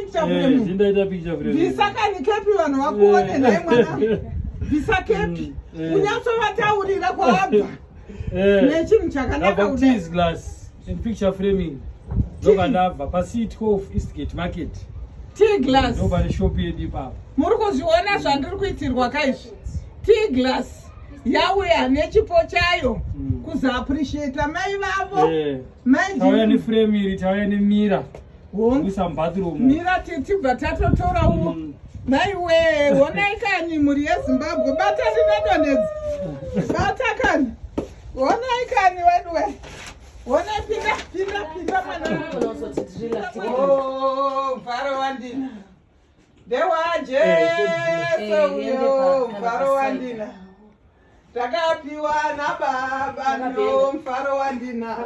picture frame. Zindaita picture frame. Bvisa kani kepi vanhu vakuone nhai mwana. Bvisa kepi. Unyatsovataurira kwawabva. Nechinhu chakanaka kudai. Glass and picture framing. Ndokandabva pa C12 Eastgate Market. Tea glass. Ndopane shop yedu ipapo. Muri kuzviona zvandiri kuitirwa kaizvi. Tea glass yauya nechipo chayo kuzoappreciata mai vavo. Mai Tauya neframe iri, tauya nemira. Kuisa mubathroom. Mira tibva tatotora uwo. Maiwe, honai kani mhuri yeZimbabwe, bata ndinodonhedza. Bata kani. Honai kani weduwe. Honai pinda, pinda, pinda mwana. Oh, mfaro wandina. NdewaJesu uyo, mfaro wandina. Takapiwa nababa ndo mfaro wandina.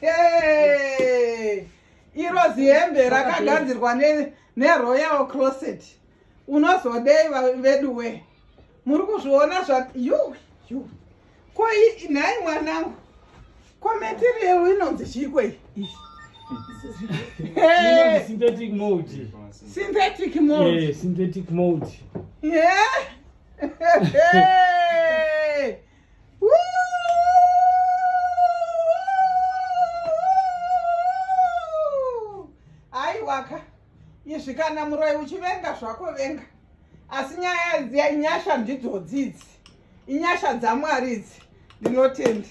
Hey! Iro zihembe rakagadzirwa neRoyal Closet. Unozodei veduwe? Muri kuzviona zva yu yu. Ko nhai mwanangu, ko material inonzi chiiko iyi? Hey! Synthetic mold. Synthetic mold. Yeah, synthetic mold. Yeah. Hey! Woo! Aiwaka, izvi kana muroyi uchivenga zvako venga, asi nyaya inyasha ndidzodzi idzi, inyasha dzaMwari idzi. Ndinotenda,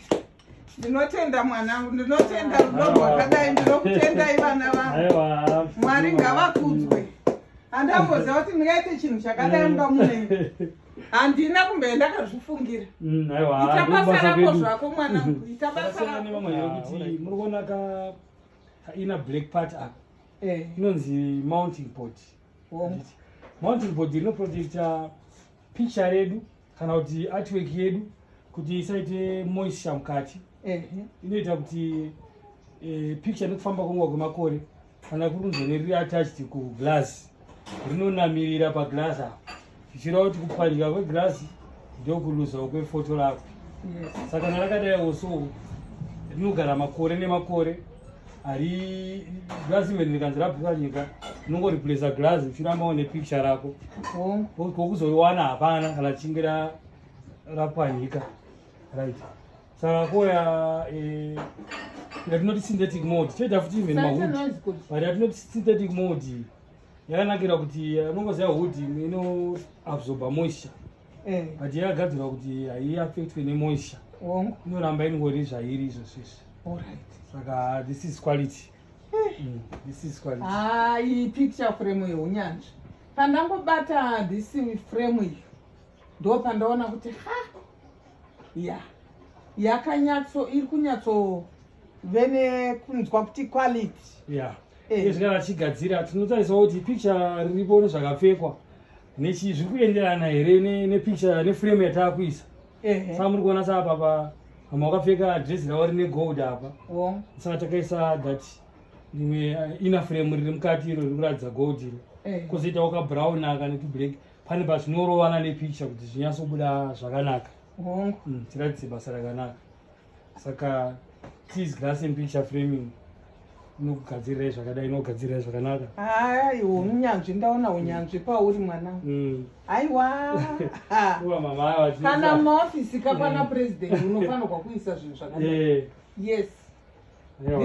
ndinotenda mwanangu, ndinotenda rudo rwakadai, ndinokutendai vana vangu. Mwari ngavakudzwe. Handamboziva kuti ndingaite chinhu chakadai mumba munei. Handina kumbe ndakazvifungira. Ita basa rako zvako mwanangu, ita basa rako. Kuti muri kuona ka ina black part apa inonzi mounting board. Mounting board rinoprotecta picture redu kana kuti artwork yedu kuti isaite moisture mukati. Inoita kuti picture nekufamba kwenguva kwemakore kana kuri kunzi riri attached kuglass rinonamirira paglass apa, zvichireva kuti kupwanyika kweglass ndokuluzawo kwefoto rako. Saka kana rakadaiwo so rinogara makore nemakore, hari glass imene rikanzi rapwanyika unongoreplaca glass uchiramba une picture rako. Kwokuzoriwana hapana kana richinge rapwanyika. Right, saka koya yatinoti synthetic mold, toita futi even mahood, but yatinoti synthetic mold yakanakira kuti unongoziva hood inoabsorba moisture, but yakagadzirwa kuti haiaffectwe nemoisture, inoramba ingori zvairi izvozvo izvi. Saka this is quality. This is quality. Ah, iyi picture frame yeunyanzvi. Pandangobata this frame iyi ndo pandaona kuti ha, ya yakanyatso iri kunyatsove nekunzwa kuti quality. Izvi kana tichigadzira tinotarisawo kuti picture riripo nezvakapfekwa nechi zviri kuenderana here nepicture neframe yataakuisa. Saka muri kuona saa papa vamwe vakapfeka dress ravo rine gold apa, saka takaisa that rimwe inner frame riri mukati iro riri kuratidza gold iro, kwozoitawo kabrown aka netublack pane pazvinorovana nepicture kuti zvinyatsobuda zvakanaka. Tiratidze basa rakanaka. Saka Teas Glass and Picture Framing inokugadzirirai zvakadai, inokugadzirirai zvakanaka. Aiwa, unyanzvi, ndaona unyanzvi pauri mwana. Aiwa. Uwa mama ava Kana mumaofisi kakwana president unofanirwa kuisa zvinhu zvakanaka. Yes. Aiwa.